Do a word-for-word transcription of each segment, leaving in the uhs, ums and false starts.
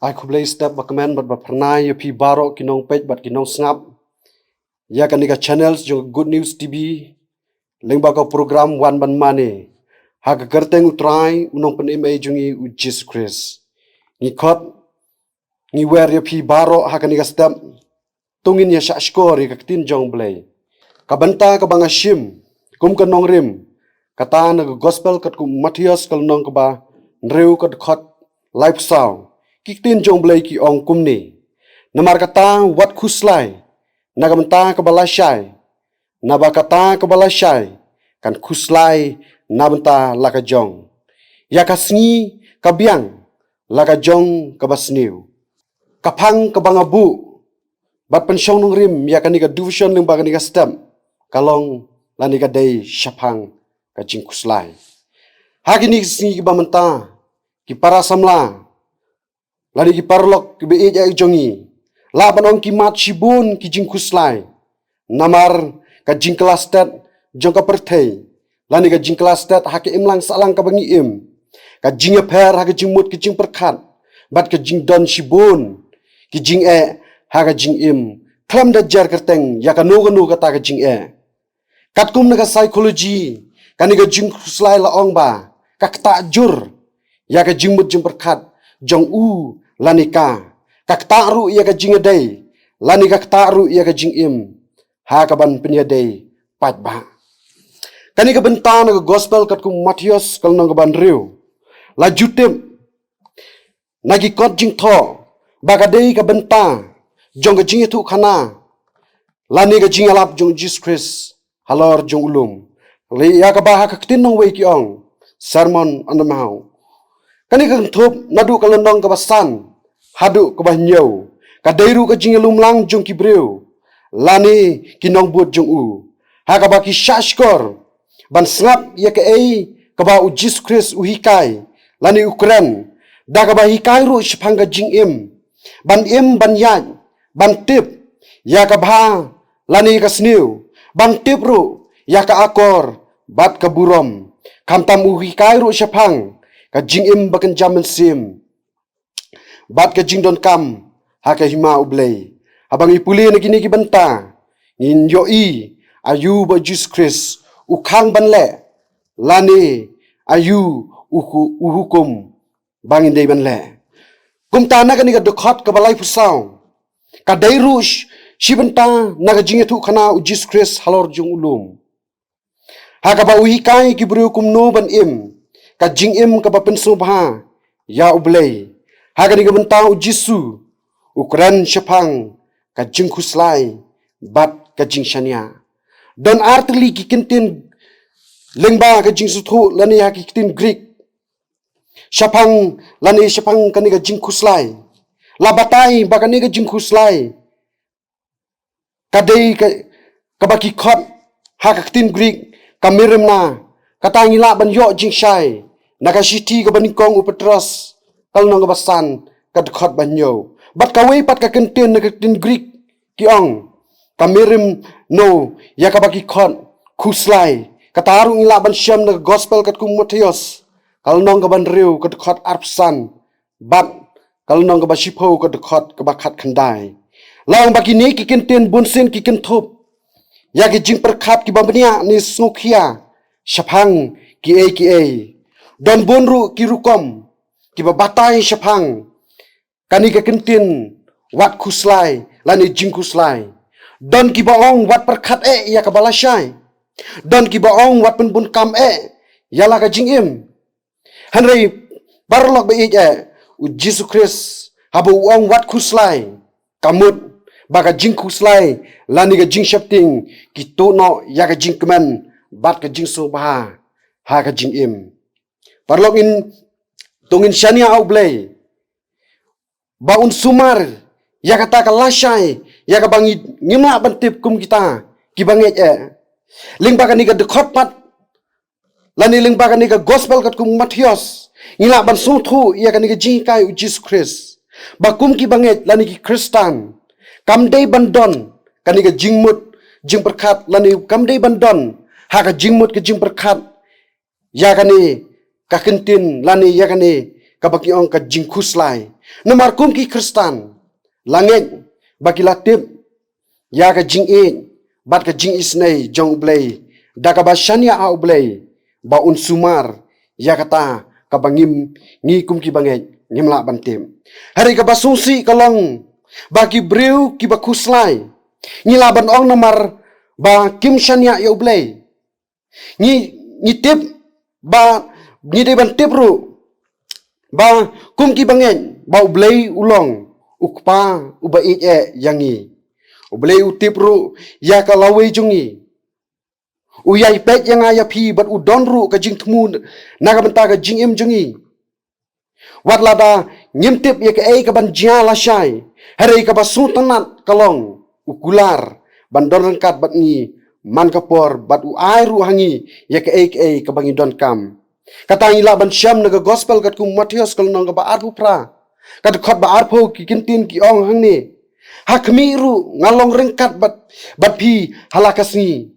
Ai khublei step ba kmen bad ba pyrnai ïa phi baroh ki nongpeit bad ki nongsngap ïa kane ka channel jong Good News T V, lyngba ka program Wan Ban Mane, ha ka kyrteng U Trai, U Nongpynim ei jong ngi U Jisu Khrist. Ngi khot, ngi wer ïa phi baroh ha kane ka step. To ngin ïa shah shkor ïa ka ktien jong U Blei. Ka bynta kaba nga shim kum ka nongrim, kata na ka Gospel katkum u Mathaios ka lynnong kaba hynriew ka dkhot laiphew saw. Ki ktien jong U Blei ki ong kumne: Namar kata wat khuslai na ka bynta kaba lashai, naba kata kaba lashai kan khuslai na bynta la ka jong ïa ka sngi ka biang, la ka jong kaba sniew. Ka phang kaba nga buh bad pynshong nongrim ïa kane ka devotion lyngba kane ka step ka long, lane ka dei shaphang ka jingkhuslai. Ha kine ki sngi kiba mynta, ki para samla lane ki paralok kiba ïeit ïa jong ngi, lah ban ong ki mad shibun ki jingkhuslai. Namar ka jingkylla stet jong ka pyrthei, lane ka jingkylla stet ha ka imlang sahlang kaba ngi im, ka jingïapher ha ka jingmut ka jingpyrkhat, bad ka jingdon shibun ki jingeh ha ka jingim, khlem da jer kyrteng ïa kano kano kata ka jingeh. Katkum na ka psychology, kane ka jingkhuslai la ong ba ka ktah jur ïa ka jingmut jingpyrkhat jong u lane ka, ka ktah ruh ïa ka jingïadei, lane ka ktah ruh ïa ka jingim ha kaban pynïadei paidbah. Kane ka bynta na ka Gospel katkum u Mathaios ka lynnong kaba hynriew la ju tip na ki kot jingthoh ba ka dei ka bynta jong ka jingïathuhkhana lane ka jingïalap jong u Jisu Khrist halor jong u lum, lane ïa kaba ha ka ktien nongwei ki ong Sermon on the Mount. Kane ka kynthup naduh ka lynnong kaba san haduh kaba hynñiew, ka dei ruh ka jingïalum lang jong ki briew lane ki nongbud jong u, ha kaba ki shah shkor ban sngap ïa kaei kaba u Jisu Khrist u hikai lane u kren, da kaba hikai ruh shaphang ka jingim, ban im ban ïaid, ban tip ïa ka bha lane ka sniew, ban tip ruh ïa ka akor bad ka burom. Khamtam u hikai ruh shaphang ka jingim ba kynja mynsiem bad ka jingdonkam ha ka hima U Blei. Haba ngi pule na kine ki bynta, ngin ïohi aïu ba u Jisu Khrist u khang ban leh, lane aïu u hu-, u hukum ba ngin dei ban leh. Kumta na kane ka dkhot kaba laiphew saw, ka dei ruh sh-, shi bynta na ka jingïathuhkhana u Jisu Khrist halor jong u lum, ha kaba u hikai ki briew kumno ban im ka jingim kaba pynsngewbha ïa U Blei. Ha kane ka bynta u Jisu u kren shaphang ka jingkhuslai bad ka jingshaniah. Don artylli ki kyntien lyngba ka jingsngewthuh lane ha ki ktien Greek shaphang, lane shaphang kane ka jingkhuslai. La batai ba kane ka jingkhuslai ka dei ka, kaba ki khot ha ka ktien Greek ka merimna. Kata ngi lah ban ïoh jingshai na ka shithi kaba nyngkong u Petros ka lynnong kaba san ka dkhot ba hynñiew. Bad kawei pat ka kyntien na ka ktien Greek ki ong ka merimno, ïa kaba ki khot khuslai. Kata ruh ngi lah ban shem na ka Gospel katkum u Mathaios ka lynnong kaba hynriew ka dkhot arphew san bad ka lynnong kaba shiphew ka dkhot kaba khatkhyndai. La ong ba kine ki kyntien bunsien ki kynthup ïa ki jingpyrkhat kiba bniah ne sngewkhia shaphang kiei kiei. Don bun ruh ki rukom kiba batai shaphang kane ka kyntien wat khuslai lane jingkhuslai. Don kiba ong wat pyrkhat eh ïa kaba lashai. Don kiba ong wat pynbun kam eh ïa la ka jingim. Hynrei paralok ba ïeit eh, u Jisu Khrist haba u ong wat khuslai, ka mut ba ka jingkhuslai lane ka jingsheptieng ki tuh noh ïa ka jingkmen bad ka jingsngewbha ha ka jingim. Paralok, ngin, to ngin shaniah ha U Blei ba un sumar ïa kata ka lashai, ïa kaba ngi, ngim lah ban tip kum kita kiba ngeit eh. Lyngba kane ka dkhot pat lane lyngba kane ka Gospel katkum u Mathaios, ngi lah ban sngewthuh ïa kane ka jinghikai u Jisu Khrist ba kum kiba ngeit lane ki Khristan, kam dei ban don kane ka jingmut jingpyrkhat, lane kam dei ban don ha ka jingmut ka jingpyrkhat ïa kane ka kyntien lane ïa kane kaba ki ong ka jingkhuslai. Namar kum ki Khristan, la ngeit ba ki la tip ïa ka jingïeit bad ka jingisynei jong U Blei da kaba shaniah ha U Blei ba un sumar ïa kata kaba ngim, ngi kum ki bangeit ngim lah ban tip. Hynrei kaba sngewsih ka long ba ki briew kiba khuslai, ngi lah ban ong namar ba kim shaniah ïa U Blei. Ngi, ngi tip ba, ngi dei ban tip ruh ba kum ki bangeit ba U Blei u long U Kpa uba ïeit eh ïa ngi. U Blei u tip ruh ïa ka lawei jong ngi. U ïai peit ïa nga ïa phi bad u don ruh ka jingthmu na ka bynta ka jingim jong ngi. Wat lada ngim tip ïa kaei kaban jia lashai, hynrei kaba sngewtynnat ka long u kular ban don ryngkat bad ngi man ka por bad u ai ruh ha ngi ïa kaei kaei kaba ngi donkam. Kata ngi lah ban shem na ka gospel katkum u Mathaios ka lynnong kaba arphew phra, ka dkhot ba arphew, ki ktien ki ong hangne: Ha khmih ruh nga long ryngkat bad, bad phi ha la ka sngi.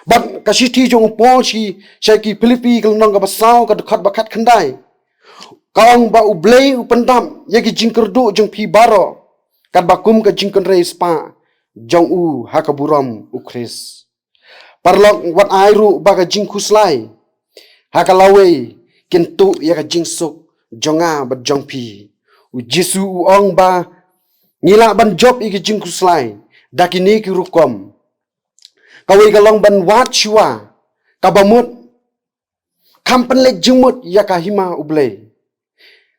Bad ka shithi jong u Paul sha, sha ki Philippi ka lynnong kaba saw ka dkhot ba khatkhyndai ka ong ba U Blei u pyndap ïa ki jingkyrduh jong phi baroh katba kum ka jingkynrei spah jong u ha ka burom U Khrist. Paralok, wat ai ruh ba ka jingkhuslai ha ka lawei kin tuh ïa ka jingsuk jong nga bad jong phi. U Jisu u ong ba ngi lah ban jop ïa ka jingkhuslai da kine ki rukom. Kawei ka long ban wad shuwa, kaba mut kham pynleit jingmut ïa ka hima U Blei.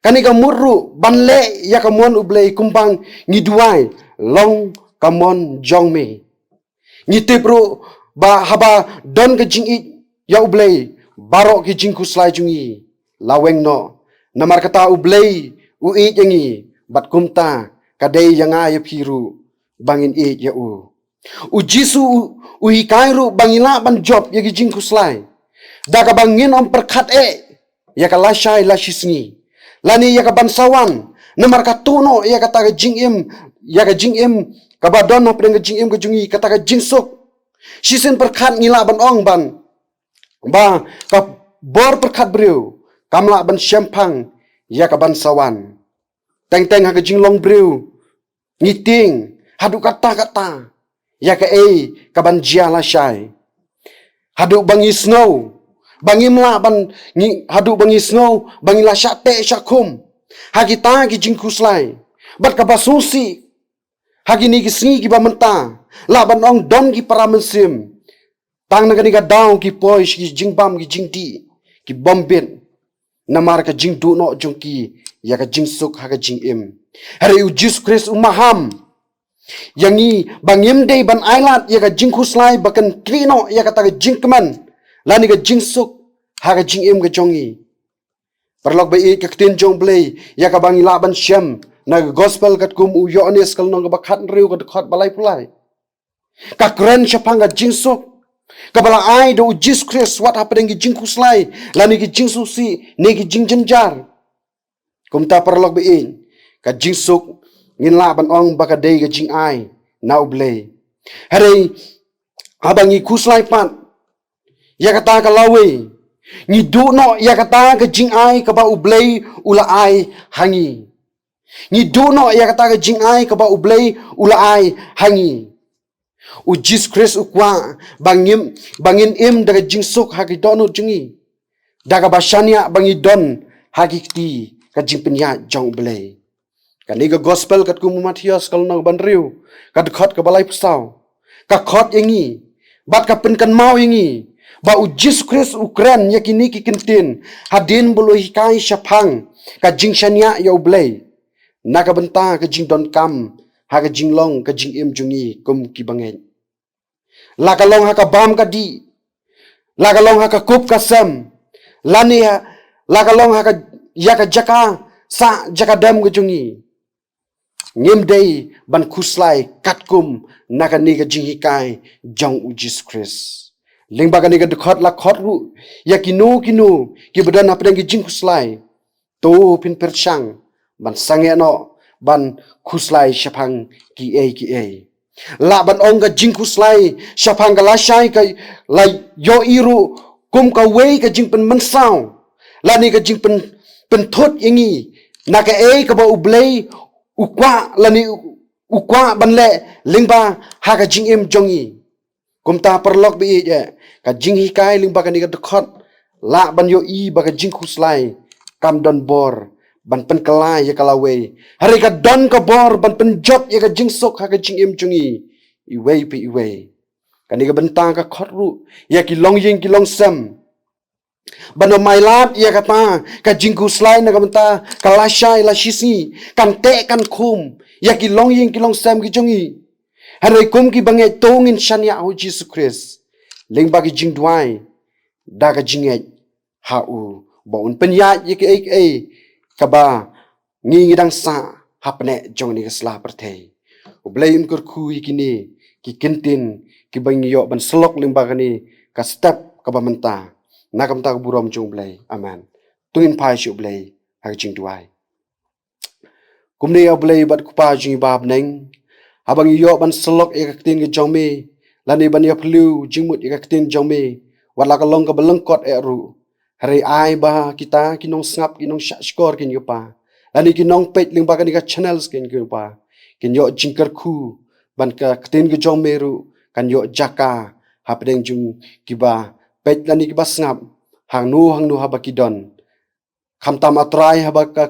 Kane ka mut ruh ban leh ïa ka mon U Blei kumba ngi duwai long ka mon jong me. Ngi tip ruh ba haba don ka jingïeit ïa U Blei, baroh ki jingkhuslai jong ngi la weng noh. Namar kata U Blei u ïeit ïa ngi bad kumta ka dei ïa nga ïa phi ruh ba ngin ïeit ïa u. U Jisu u, u hikai ruh ba ngi lah ban jop ïa ki jingkhuslai da kaba ngin ym pyrkhat eh ïa ka lashai lashisngi lane ïa ka ban sa wan, namar ka tuh noh ïa kata ka jingim, ïa ka jingim kaba don hapdeng ka jingim ka jong ngi, kata ka jingsuk. Shisien pyrkhat ngi lah ban ong ban ba ka bor pyrkhat briew kam lah ban shemphang ïa ka ban sa wan. Teng teng ha ka jinglong briew ngi tieng haduh katta katta ïa kaei kaban jia lashai. Haduh ba ngi sngew ba ngim lah ban, ngi, haduh ba ngi sngew ba ngi la shah teh shah khum ha kita ki jingkhuslai. Bad kaba sngewsih, ha kine ki sngi kiba mynta, lah ban ong don ki para mynsiem tang na kane ka daw ki poi sha ki jingbam ki jingdih, ki bym bit namar ka jingduh noh jong ki ïa ka jingsuk ha ka jingim. Hynrei U Jisu Khrist u maham ïa ngi ba ngim dei ban ailad ïa ka jingkhuslai ba kan khrih noh ïa kata ka jingkmen lane ka jingsuk ha ka jingim ka jong ngi. Paralok ba ïeit, ka ktien jong U Blei ïa kaba ngi lah ban shem na ka gospel katkum u Ïoannis ka lynnong kaba khathynriew ka dkhot ba laiphew lai ka kren shaphang ka jingsuk kaba la ai da U Jisu Khrist wat hapdeng ki jingkhuslai lane ki jingsngewsih ne ki jingjynjar. Kumta paralok ba ïeit, ka jingsuk ngin lah ban ong ba ka dei ka jingai na U Blei. Hynrei haba ngi khuslai pat ïa kata ka lawei, ngi duh noh ïa kata ka jingai kaba U Blei u la ai ha ngi. Ngi duh noh ïa kata ka jingai kaba U Blei u la ai ha ngi. U Jisu Khrist u kwah ba ngim, ba ngin im da ka jingsuk ha ki dohnud jong ngi da kaba shaniah ba ngi don ha ki kti ka jingpynïaid jong U Blei. Kane ka gospel katkum u Mathaios ka lynnong ba hynriew ka dkhot kaba laiphew saw ka khot ïa ngi bad ka pynkynmaw ïa ngi ba U Jisu Khrist u kren ïa kine ki ktien hadien ba u la hikai shaphang ka jingshaniah ïa U Blei na ka bynta ka jingdonkam ha ka jinglong ka jingim jong ngi kum ki bangeit. La ka long ha ka bam ka dih, la ka long ha ka kup ka sem, lane ha, la ka long ha ka, ïa ka jaka sah jaka dem ka jong ngi, ngim dei ban khuslai katkum na kane ka jinghikai jong U Jisu Khrist. Lyngba kane ka dkhot la khot ruh ïa kino kino kiba don hapdeng ki jingkhuslai. To phin pyrshang ban sangeh noh ban khuslai shaphang kiei kiei. Lah ban ong ka jingkhuslai shaphang ka lashai ka la ïohi ruh kum kawei ka jingpynmynsaw lane ka jingpyn, pynthut ïa ngi na kaei kaba U Blei u kwah lane u kwah ban leh lyngba ha ka jingim jong ngi. Kumta paralok ba ïeit, ka jinghikai lyngba kane ka dkhot lah ban ïohi ba ka jingkhuslai kam don bor ban pynkylla ïa ka lawei, hynrei ka don ka bor ban pynjot ïa ka jingsuk ha ka jingim jong ngi iwei pa iwei. Kane ka bynta ka khot ruh ïa ki longïing ki longsem ban ym ailad ïa kata ka jingkhuslai na ka bynta ka lashai lashisngi kan teh kan khum ïa ki longïing ki longsem ki jong ngi. Hynrei kum ki bangeit to ngin shaniah ha U Jisu Khrist lyngba ki jingduwai da ka jingngeit ha u ba un pynïaid ïa kiei kiei kaba ngi ngi dang sah hapdeng jong kane ka sla pyrthei. U Blei un kyrkhu ïa kine ki kyntien kiba ngi ïoh ban syllok lyngba kane ka step kaba mynta. Na ka bynta ka burom jong U Blei. Amen. To ngin phai sha U Blei ha ka jingduwai. Kumne ïa U Blei bad Kpa jong ngi ba ha bneng, haba ngi ïoh ban syllok ïa ka ktien ka jong me lane ban ïa phylliew jingmut ïa ka ktien jong me, wat la ka long kaba lyngkot eh ruh, hynrei ai ba kita ki nongsngap ki nongshah shkor kin ïoh pa lane ki nongpeit lyngba kane ka channels kin ïoh pa, kin ïoh jingkyrkhu ban ka ktien ka jong me ruh kan ïoh jaka hapdeng jong kiba peit lane kiba sngap hangno hangno haba ki don. Khamtam A Trai haba ka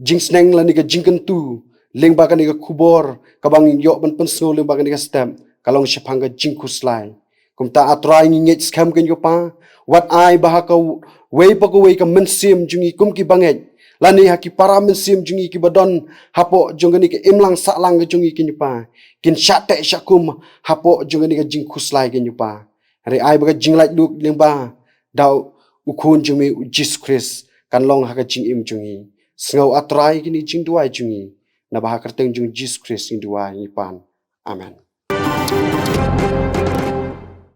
jingsneng lane ka jingkyntu lyngba kane ka khubor kaba ngi ïoh ban pynsngew lyngba kane ka step ka long shaphang ka jingkhuslai. Kumta A Trai ngi ngeit skhem kin ïoh pa, wat ai ba ha kawei pa kawei ka mynsiem jong ngi kum ki bangeit lane ha ki para mynsiem jong ngi kiba don hapoh jong kane ka imlang sahlang ka jong ngi kin ïoh pa, kin shah teh shah khum hapoh jong kane ka jingkhuslai kin ïoh pa. Hynrei ai ba ka jinglaitluid lyngba da U Khun jong me U Jisu Khrist kan long ha ka jingim jong ngi. Sngew A Trai kine ki jingduwai jong ngi, naba ha ka kyrteng jong U Jisu Khrist ngi duwai ngi pan. Amen.